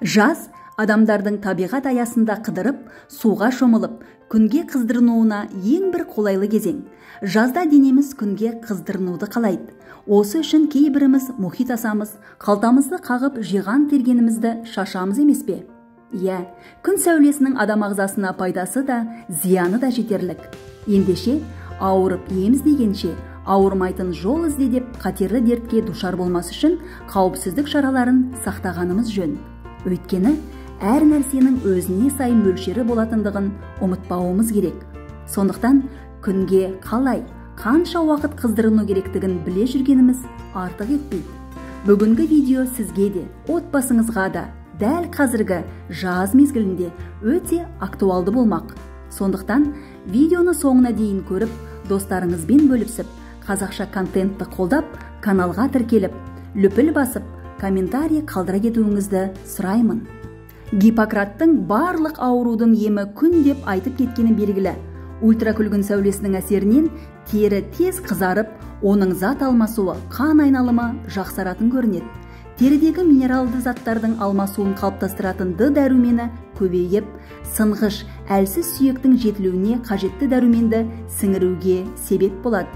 Жаз адамдардың табиғат аясында қыдырып, суға шомылып, күнге қыздырынуына ең бір қолайлы кезең. Жазда денеміз күнге қыздырынуды қалайды. Осы үшін кейбіріміз мұхит асамыз, қалтамызды қағып жиған тергенімізді шашамыз емес пе? Иә, күн сәулесінің адам ағзасына пайдасы да, зияны да жетерлік. Ендеше, ауырып ем іздегенше, ауырмайтын жол ізде деп қатерлі дертке душар болмас үшін қауіпсіздік шараларын сақтағанымыз жөн. Өйткені, әр нәрсенің өзіне сай мөлшері болатындығын ұмытпауымыз керек. Сондықтан күнге қалай, қанша уақыт қыздырыну керектігін біле жүргеніміз артық етпейді. Бүгінгі видео сізге де, отбасыңызға да дәл қазіргі жаз мезгілінде өте актуалды болмақ. Сондықтан видеоны соңына дейін көріп, достарыңызбен бөлісіп, қазақша контентті қолдап, каналға тіркеліп, лүпіл басып, комментарий қалдыра кетуіңізді сұраймын. Гиппократтың барлық аурудың емі күн деп айтып кеткені белгілі. Ультракүлгін сәулесінің әсерінен тері тез қызарып, оның зат алмасуы, қан айналымы жақсаратын көрінеді. Терідегі минералды заттардың алмасуын қалыптастыратын Д дәрумені көбейіп, сынғыш, әлсіз сүйектің жетілуіне қажетті дәруменді сіңіруге себеп болады.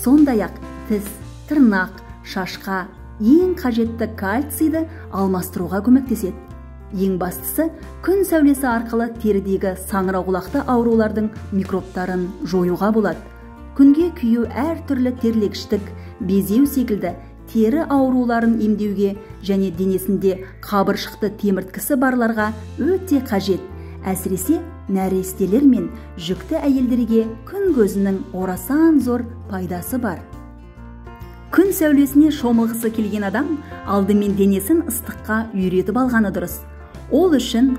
Сондай-ақ тіс, тырнақ, шашқа ең қажетті кальцийді алмастыруға көмектеседі. Ең бастысы, күн сәулесі арқылы терідегі саңырауқұлақты аурулардың микробтарын жоюға болады. Күнге күю әртүрлі терлегіштік, безеу секілді тері ауруларын емдеуге және денесінде қабыршықты темірткісі барларға өте қажет. Әсіресе нәрестелер мен жүкті әйелдерге күн көзінің орасан зор пайдасы бар. Күн сәулесіне шомылғысы келген адам алдымен денесін ыстыққа үйретіп алғаны дұрыс. Ол үшін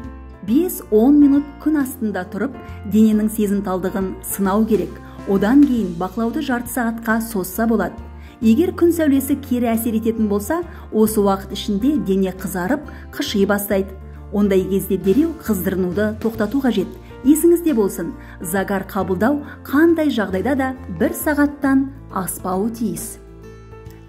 5-10 минут күн астында тұрып, дененің сезімталдығын сынау керек. Одан кейін бақылауды жарты сағатқа созса болады. Егер күн сәулесі кері әсер ететін болса, осы уақыт ішінде дене қызарып, қыши бастайды. Ондай кезде дереу қыздырынуды тоқтату қажет. Есіңізде болсын, загар қабылдау қандай жағдайда да бір сағаттан аспауы тиіс.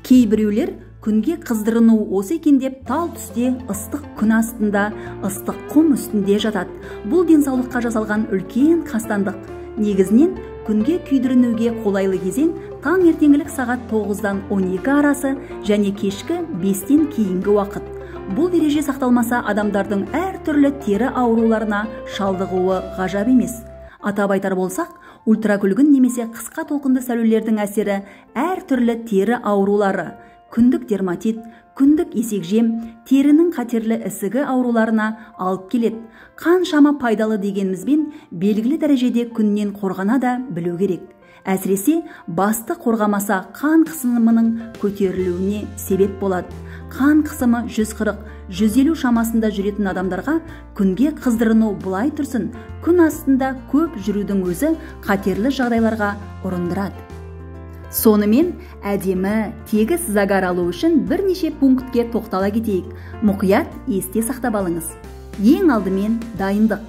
Кейбіреулер күнге қыздырыну осы екен деп тал түсте ыстық күн астында, ыстық құм үстінде жатады. Бұл денсаулыққа жасалған үлкен қастандық. Негізінен күнге күйдірінуге қолайлы кезең таңертеңгілік сағат 9-дан 12 арасы және кешкі 5-тен кейінгі уақыт. Бұл ереже сақталмаса адамдардың әртүрлі тері ауруларына шалдығуы ғажап емес. Атап айтар болсақ, ультракүлгін немесе қысқа толқынды сәулелердің әсері әртүрлі тері аурулары, күндік дерматит, күндік есекжем, терінің қатерлі ісігі ауруларына алып келеді. Қаншама пайдалы дегенімізбен белгілі дәрежеде күннен қорғана да білу керек. Әсіресе басты қорғамаса қан қысымының көтерілуіне себеп болады. Қан қысымы 140-150 шамасында жүретін адамдарға күнге қыздырыну былай тұрсын, күн астында көп жүрудің өзі қатерлі жағдайларға ұрындырады. Сонымен әдемі, тегіс загар алу үшін бірнеше пунктке тоқтала кетейік. Мұқият есте сақтап алыңыз. Ең алдымен дайындық.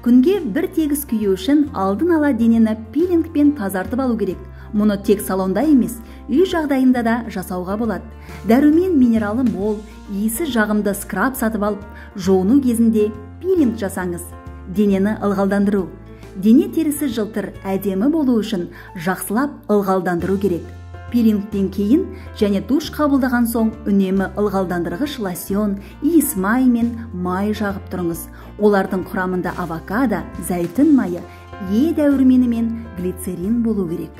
Күнге бір тегіс күю үшін алдын ала денені пилингпен тазартып алу керек. Мұны тек салонда емес, үй жағдайында да жасауға болады. Дәрумен минералы мол, иісі жағымды скраб сатып алып, жуыну кезінде пилинг жасаңыз. Денені ылғалдандыру. Дене терісі жылтыр, әдемі болу үшін жақсылап ылғалдандыру керек. Пилингтен кейін және душ қабылдаған соң үнемі ылғалдандырғыш лосьон, иіс май мен май жағып тұрыңыз. Олардың құрамында авокадо, зәйтүн майы, Е дәрумені мен глицерин болу керек.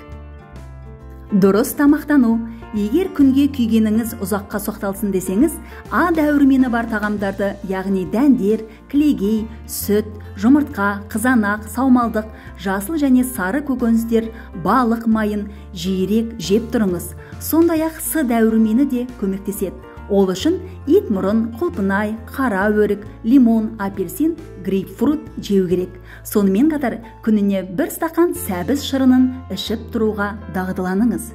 Дұрыс тамақтану. Егер күнге күйгеніңіз ұзаққа соқталсын десеңіз, А дәрумені бар тағамдарды, яғни дәндер, кілегей, сүт, жұмыртқа, қызанақ, саумалдық, жасыл және сары көкөністер, балық майын жиірек жеп тұрыңыз. Сондай-ақ С дәрумені де көмектеседі. Ол үшін ит мұрын, құлпынай, қара өрік, лимон, апельсин, грейпфрут жеу керек. Сонымен қатар күніне бір стақан сәбіз шырынын ішіп тұруға дағдыланыңыз.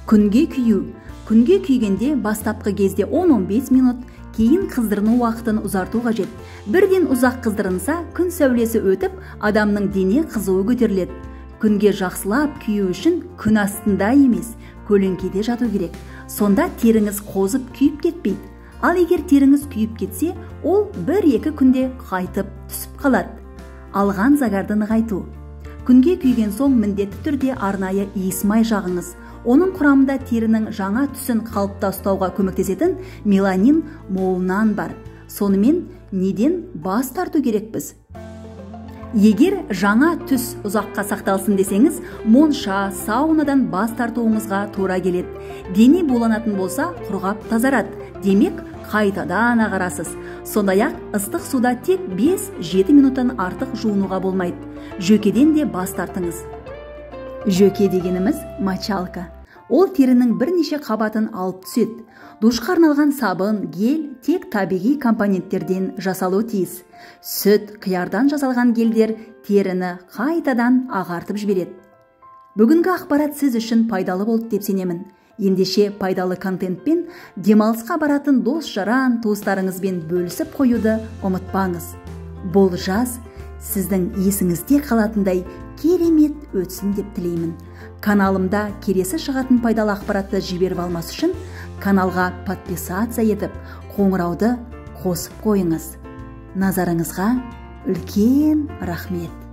Күнге күю. Күнге күйгенде бастапқы кезде 10-15 минут, кейін қыздырыну уақытын ұзарту қажет. Бірден ұзақ қыздырынса, күн сәулесі өтіп, адамның дене қызуы көтеріледі. Күнге жақсылап күю үшін күн астында емес, көлеңкеде жату керек. Сонда теріңіз қозып күйіп кетпейді. Ал егер теріңіз күйіп кетсе, ол 1-2 күнде қайтып түсіп қалады. Алған загарды нығайту. Күнге күйген соң міндетті түрде арнайы иісмай жағыңыз. Оның құрамында терінің жаңа түсін қалыпта ұстауға көмектесетін меланин молынан бар. Сонымен неден бас тарту керекпіз? Егер жаңа түс ұзаққа сақталсын десеңіз, монша, саунадан бас тартуыңызға тура келеді. Дене буланатын болса, құрғап тазарады. Демек, қайтадан ағарасыз. Сондай-ақ, ыстық суда тек 5-7 минуттан артық жуынуға болмайды. Жөкеден де бас тартыңыз. Жөке дегеніміз мочалка. Ол терінің бірнеше қабатын алып түседі. Душқа арналған сабын, гель тек табиғи компоненттерден жасалуы тиіс. Сүт, қиярдан жасалған гельдер теріні қайтадан ағартып жібереді. Бүгінгі ақпарат сіз үшін пайдалы болды деп сенемін. Ендеше пайдалы контентпен демалысқа баратын дос-жаран, туыстарыңызбен бөлісіп қоюды ұмытпаңыз. Бұл жаз сіздің есіңізде қалатындай керемет өтсін деп тілеймін. Каналымда келесі шығатын пайдалы ақпаратты жіберіп алмас үшін каналға подписаться етіп, қоңырауды қосып қойыңыз. Назарыңызға үлкен рахмет.